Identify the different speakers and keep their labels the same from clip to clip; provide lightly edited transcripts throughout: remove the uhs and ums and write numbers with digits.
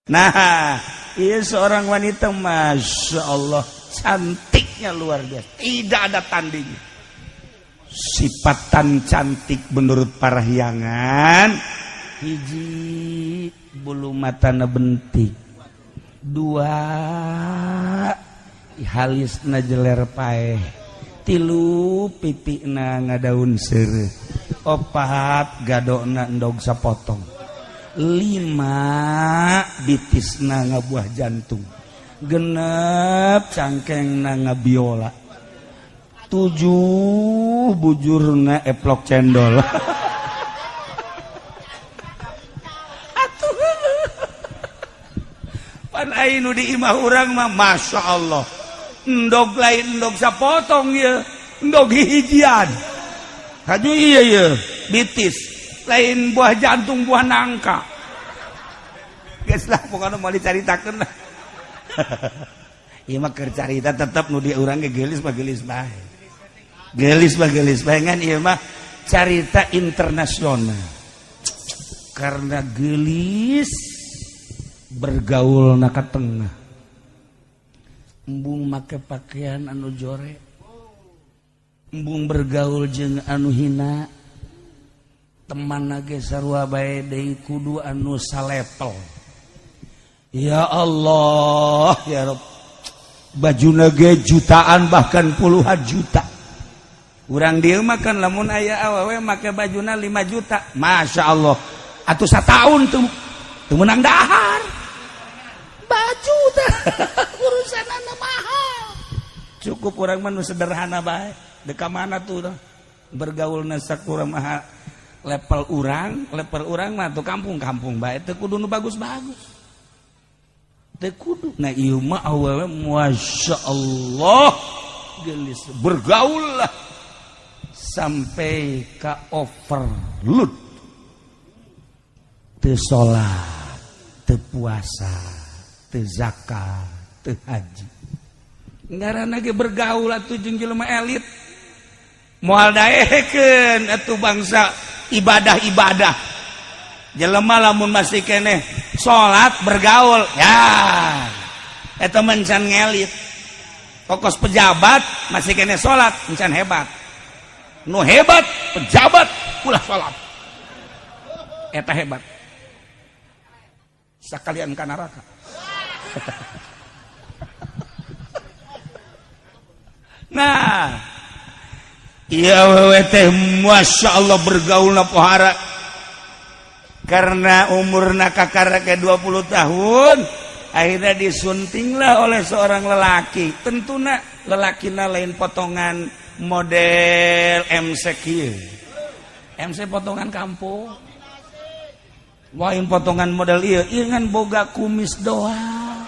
Speaker 1: Nah, iya seorang wanita, masya Allah, cantiknya luar biasa, tidak ada tandingnya. Sifatan cantik menurut parahyangan, hiji, bulu matana bentik, dua, halisna jeler paeh, tilu, pipina ngadaun seureuh, opat, gadona endog sapotong, lima, bitisna ngabuah jantung, genep, cangkengna ngabiola, tujuh, bujurna eplok cendol. Atuh pan anu di imah urang mah, masya Allah, endog lain endog sapotong ya, endog hijian haju. Iya iya, bitis lain buah jantung, buah nangka. Geus lah, pokoknya mau dicaritakeun lah. Ieu mah keur carita, tetep nu di urang ge geulis mah geulis bae, geulis mah geulis bae, ngan ieu mah carita internasional. Karena geulis, bergaul na ka tengah, embung make pakaian anu jore, embung bergaul jeung anu hina, teman ge sarua bae deui, kudu anu salepel. Ya Allah ya Rob, baju ge jutaan, bahkan puluhan juta. Urang dieu mah kan lamun aya awewe make bajuna 5 juta, masya Allah atuh, sataun tuh teu meunang dahar baju teh, urusan anu mahal. Cukup urang mah nu sederhana bae. Deka mana tuh bergaul sakurang mah level urang, level urang mah tuh kampung-kampung bae, teu kudu nu bagus-bagus, teu kudu. Nah, ieu mah awewe, masya Allah, geulis, bergaul lah sampai ka overload, teu salat, teu puasa, teu zakat, teu haji. Ngaranna ge bergaul atuh jeung jelema elit, moal daekeun atuh bangsa ibadah-ibadah. Jelema lamun masih keneh salat, bergaul ya, eta mencan ngelit. Kokos pejabat masih keneh salat, encan hebat. Nu hebat pejabat ulah salat, eta hebat, sakalian ka neraka. Nah, iya, awewe teh masya Allah, bergaul na pohara. Karena umurna kakara ke 20 tahun, akhirnya disuntinglah oleh seorang lelaki. Tentuna lelaki lain potongan model MC kieu. MC potongan kampung lain, potongan model ieu, ieu ngan boga kumis doang.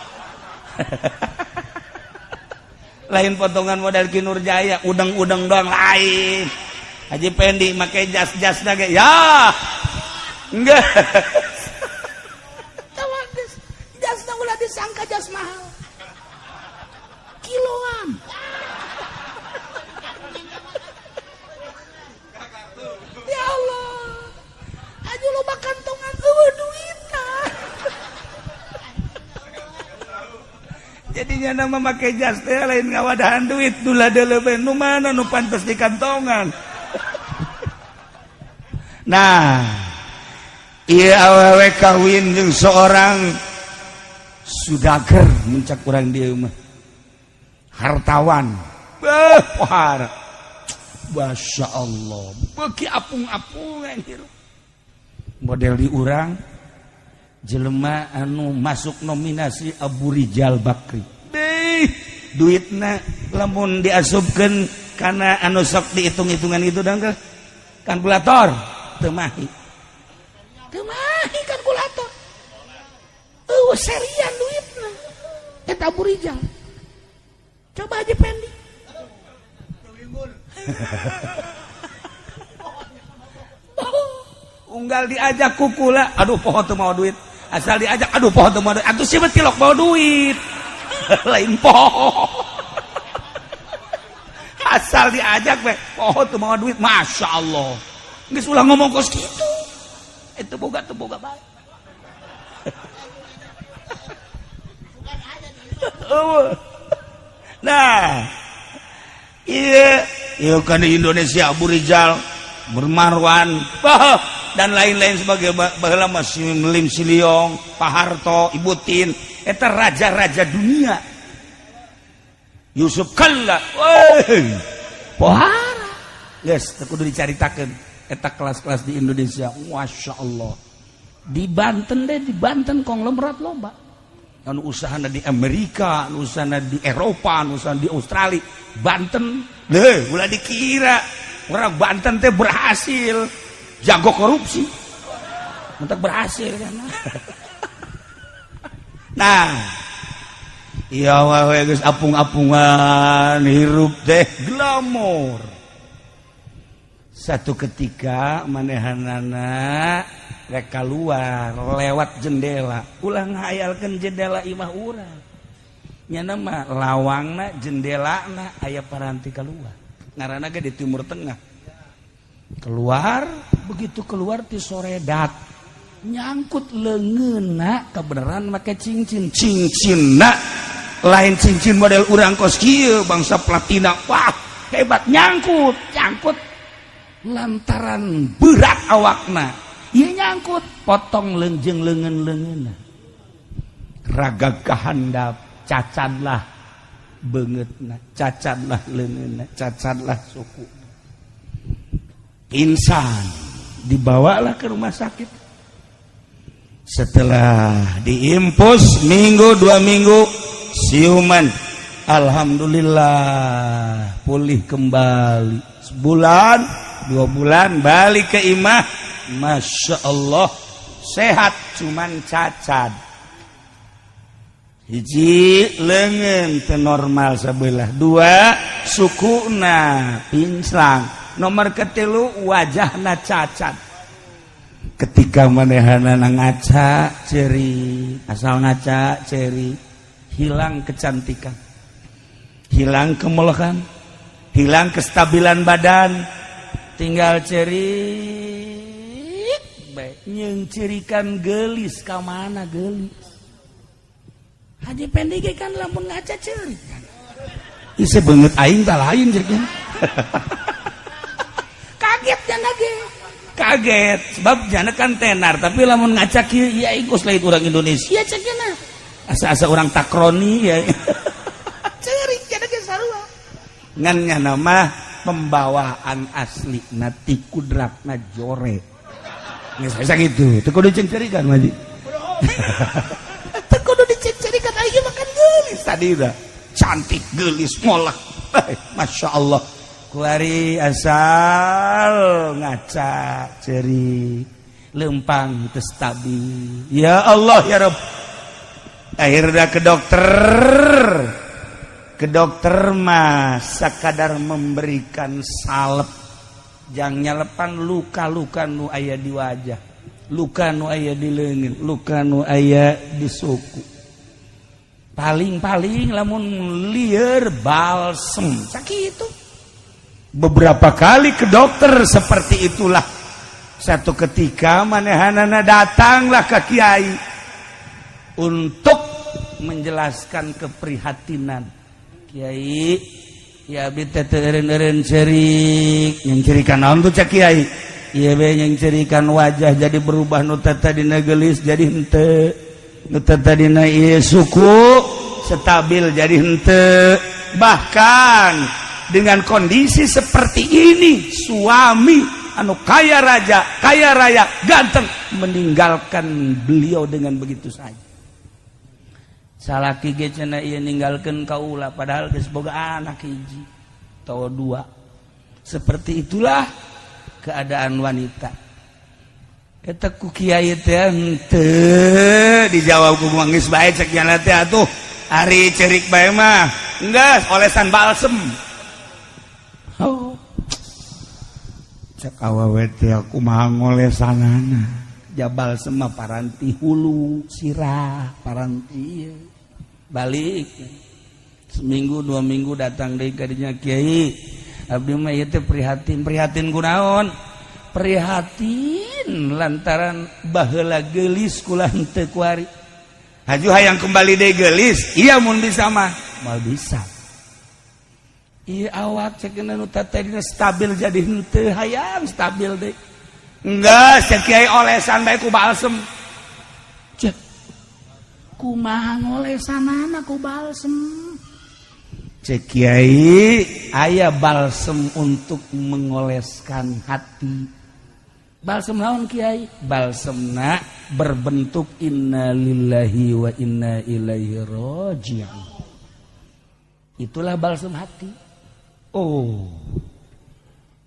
Speaker 1: Lain potongan model Ki Nurjaya, udang-udang doang, lain. Haji Pendi make jas-jas ge ya enggak.
Speaker 2: Jas ulah disangka jas mahal, kiloan. Ya Allah, aja lo kantongan eueuh duitan.
Speaker 1: Jadinya nama make jas teh lain ngawadahan duit, dula deuleu nu mana nu pantes di kantongan. Nah, iya, awewe kawin jeung seorang sudager, muncak urang dieu mah hartawan. Beuh, pohara, masya Allah, beuki apung-apungan hirup. Model di urang jelema anu masuk nominasi Abu Rijal Bakri. Deh, duitna lamun diasupkeun kana anu sok dihitung-hitungan itu dong, kalkulator, teu mahi,
Speaker 2: teu mahi kalkulator. Eueuh serian duitna eta Abu Rijal. Coba aja Pendi.
Speaker 1: Unggal diajak kukula, aduh, poho teu mau duit. Asal diajak, aduh, poho teu mau duit. Atuh sih tilok mau duit, lain poho. Asal diajak we poho teu mau duit. Masya Allah, geus ulah ngomong kos kitu, itu boga teu boga bae. Eueuh. Nah, iya, iya kan di Indonesia Abu Rizal, Marwan, dan lain-lain sebagai baheula masih Lim Siliong, Pak Harto, Ibu Tin, eta raja-raja dunia. Yusuf Kalla, woi, pohara. Yes, teu kudu dicaritakeun eta kelas-kelas di Indonesia. Masya Allah. Di Banten deh, di Banten konglomerat loba. Anu usahana di Amerika, anu usahana di Eropa, anu usahana di Australia. Banten, deh, ulah dikira orang Banten teh berhasil jago korupsi. Untuk berhasil kan. Nah, iya wae geus apung-apungan hirup teh glamor. Satu ketika manehanana rek keluar lewat jendela, ulah ngahayalkeun jendela imah urang. Nyana mah lawangna jendelana aya paranti keluar. Ngaranna ge di Timur Tengah. Keluar, begitu keluar ti soredat nyangkut leungeunna, kebenaran make cincin, cincinna lain cincin model urang kos kieu bangsa platina, wah hebat, nyangkut nyangkut lantaran berat awakna ieu nyangkut potong leungjeng leungeun-leungeunna, raga kahandap, cacadlah beungeutna, cacadlah leungeunna, cacadlah suku, pingsan, dibawalah ke rumah sakit. Setelah diinfus minggu 2 minggu, siuman, alhamdulillah pulih kembali. Sebulan 2 bulan balik ke imah, masya Allah sehat, cuman cacat hiji lengan normal sebelah, dua sukuna pincang, nomor ketilu wajahna cacat. Ketika manehana ngaca ceri, asal ngaca ceri, hilang kecantikan, hilang kemolekan, hilang kestabilan badan, tinggal cerik bae nyengcirikan gelis ka mana gelis. Haji Pendi ge kan lamun ngaca cerik kan. Isi beungeut aing tak lain cerik. Kaget jana ge. Kaget sebab jana kan tenar, tapi lamun ngaca kieu ya ikus lain orang Indonesia cek jana. Asa-asa orang takroni ya. Cerik jana ge sarua. Ngan nyana mah pembawaan asli nati kudratna jore. Geus bisa gitu. Teu kudu cerikan Haji. Teu kudu dicerikan, aing makan gelis tadi dah. Cantik, gelis, molek. Masya Allah. Kuari asal ngaca ceri lempang teu stabil. Ya Allah ya Rob. Akhirnya ke dokter. Ke dokter mah sakadar memberikan salep jang nyalepan luka-luka nu aya di wajah, luka nu aya di leungeun, luka nu aya di suku. Paling-paling lamun lieur balsem sakitu. Beberapa kali ke dokter seperti itulah. Satu ketika manehanana datanglah ke kiai untuk menjelaskan keprihatinan. Kiai ya, abdi teh teu eureun-eureun cerik. Yang cerikan naon tuh, cak kiai? Ieu be yang cerikan wajah jadi berubah, nu tadina gelis jadi henteu, nu tadina ieu suku stabil jadi henteu. Bahkan dengan kondisi seperti ini, suami anu kaya raja, kaya raya, ganteng, meninggalkan beliau dengan begitu saja. Salaki ge cenah ieu ninggalkeun kaula, padahal geus boga anak hiji atau dua. Seperti itulah keadaan wanita. Eta ku kiai teh henteu dijawab ku geus bae cek nyana teh atuh ari cerik bae mah geus olesan balsem. Oh. Cek awewe teh kumaha ngolesanana? Jabal sema paranti hulu sirah paranti ieu. Balik seminggu 2 minggu datang deui ka dinya, kiai, abdi mah ieu teh prihatin. Prihatin kunaon? Prihatin lantaran baheula geulis kula henteu kuari. Haju hayang kembali deui geulis, iya mun bisa mah moal bisa. Iya, awak cek nu tadina stabil jadi henteu hayang stabil deui. Enggak, cek kiai olesan bae ku balsem.
Speaker 2: Cek kumaha ngolesanana ku balsem?
Speaker 1: Cek kiai aya balsem untuk mengoleskan hati.
Speaker 2: Balsem naon, Kiai?
Speaker 1: Balsemna berbentuk innalillahi wa inna ilaihi raji'un. Itulah balsem hati. Oh,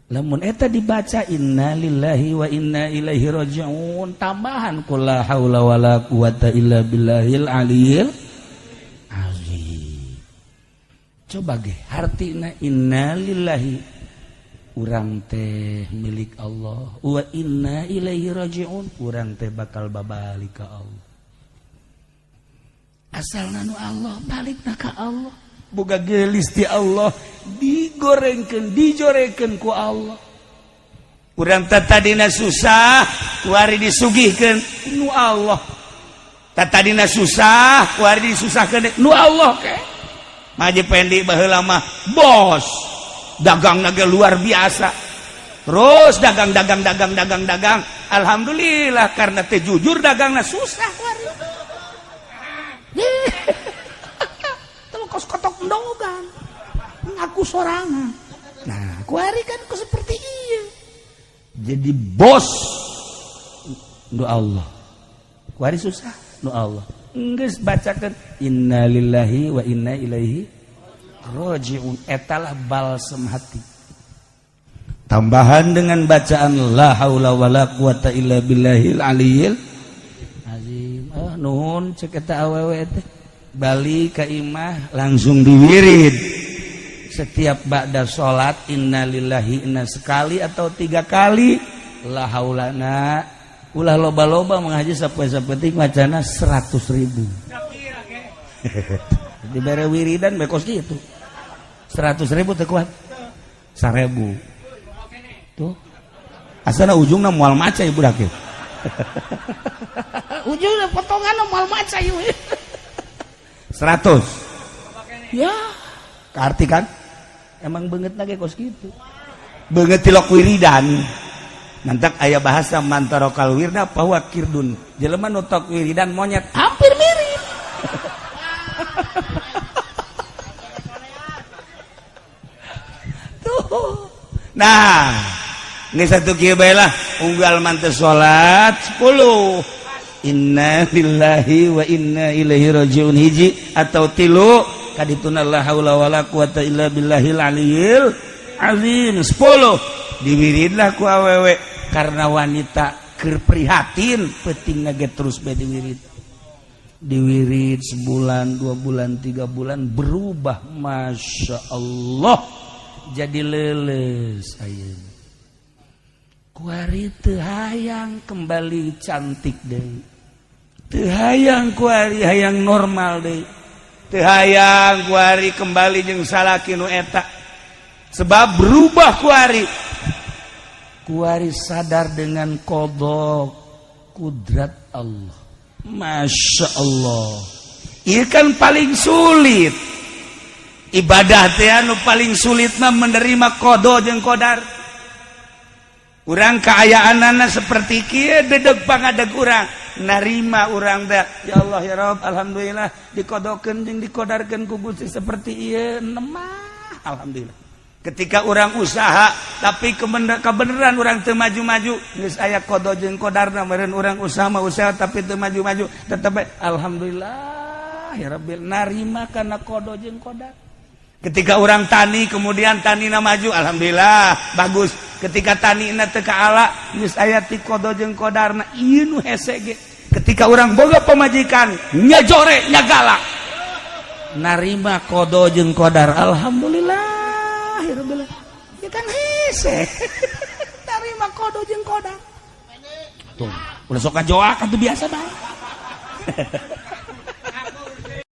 Speaker 1: lamun eta dibaca innalillahi wa inna ilaihi raji'un, tambahan ku la haula wala quwata illa billahil aliyil azim. Coba ge hartina innalillahi, urang teh milik Allah, wa inna ilaihi raji'un, urang teh bakal babalik ka Allah.
Speaker 2: Asal nu Allah, balik ka Allah.
Speaker 1: Boga gelis di Allah, digorengkeun, dijorekeun ku Allah. Urang teh tadina susah, kuari disugihkeun nu Allah. Tadina susah, kuari disusahkeun nu Allah. Ke Maji Pendi baheula mah bos dagang naga luar biasa, terus dagang, dagang, dagang, dagang, dagang. Alhamdulillah, karena teh jujur dagangna, susah kuari.
Speaker 2: Kos kotok endogan ngaku sorangan. Nah, kuari kan ku seperti iya.
Speaker 1: Jadi bos nu Allah, kuari susah nu Allah. Geus bacakeun innalillahi wa inna ilaihi rajiun, etalah balsem hati. Tambahan dengan bacaan la haula wala quwata illa billahil aliyil azim. Ah, nuhun, cek eta awewe teh. Balik ke imah langsung diwirid setiap ba'da salat innalillahi inna sekali atau tiga kali, la haulana ulah loba-loba, mengaji sapoe sapetik macana 100.000, dibere wiridan bekos gitu 100.000 teu kuat, 1.000 tuh asana ujungna moal maca ibu dak.
Speaker 2: Ujungnya potongan moal maca ieu.
Speaker 1: 100.
Speaker 2: Ya.
Speaker 1: Karti kan emang banget lagi kos gitu, banget tilok wiridan. Nantak aya bahasa man tarokal wirda fahuwa qirdun, jelema nu tok wiridan monyet.
Speaker 2: Hampir mirip.
Speaker 1: Tuh, nah, ini satu kieu bae lah, unggal mante salat 10 inna lillahi wa inna ilaihi rajiun hiji atau tilu, kadituna la haula wala quwata illa billahil aliyil azim 10, diwiridlah ku awewe karena wanita keur prihatin, penting ge terus bae diwirid. Diwirid sebulan, 2 bulan, 3 bulan, berubah, masya Allah, jadi leles ayeuna. Kuari teu hayang kembali cantik deui, teu hayang kuari, hayang normal deui, teu hayang kuari kembali jeung salaki nu eta, sebab berubah kuari. Kuari sadar dengan qada kudrat Allah. Masya Allah, ini kan paling sulit ibadah teh, anu paling sulit mah menerima qada jeung qadar. Urang keayaan seperti kieu, dedeg pangadeg urang narima urang teh, ya Allah, ya Rob, alhamdulillah dikodokeun jeung dikodarkeun ku Gusti seperti ieu nemah, alhamdulillah. Ketika orang usaha tapi kebenaran orang teu maju-maju, geus aya qada jeung qadarna meureun. Urang usaha mah usaha tapi teu maju-maju, tetep alhamdulillah ya Rabbil, narima kana qada jeung qadar. Ketika orang tani, kemudian tanina maju, alhamdulillah bagus. Ketika tanina teu kaala, geus aya ti qada jeung qadarna. Ieu nu hese ge ketika orang boga pamajikan nyajore, nyagalak, narima qada jeung qadar, alhamdulillah ya Rabbil,
Speaker 2: ya kan hese tarima qada jeung qadar.
Speaker 1: Tuh udah sok ngajoak atuh, biasa bae.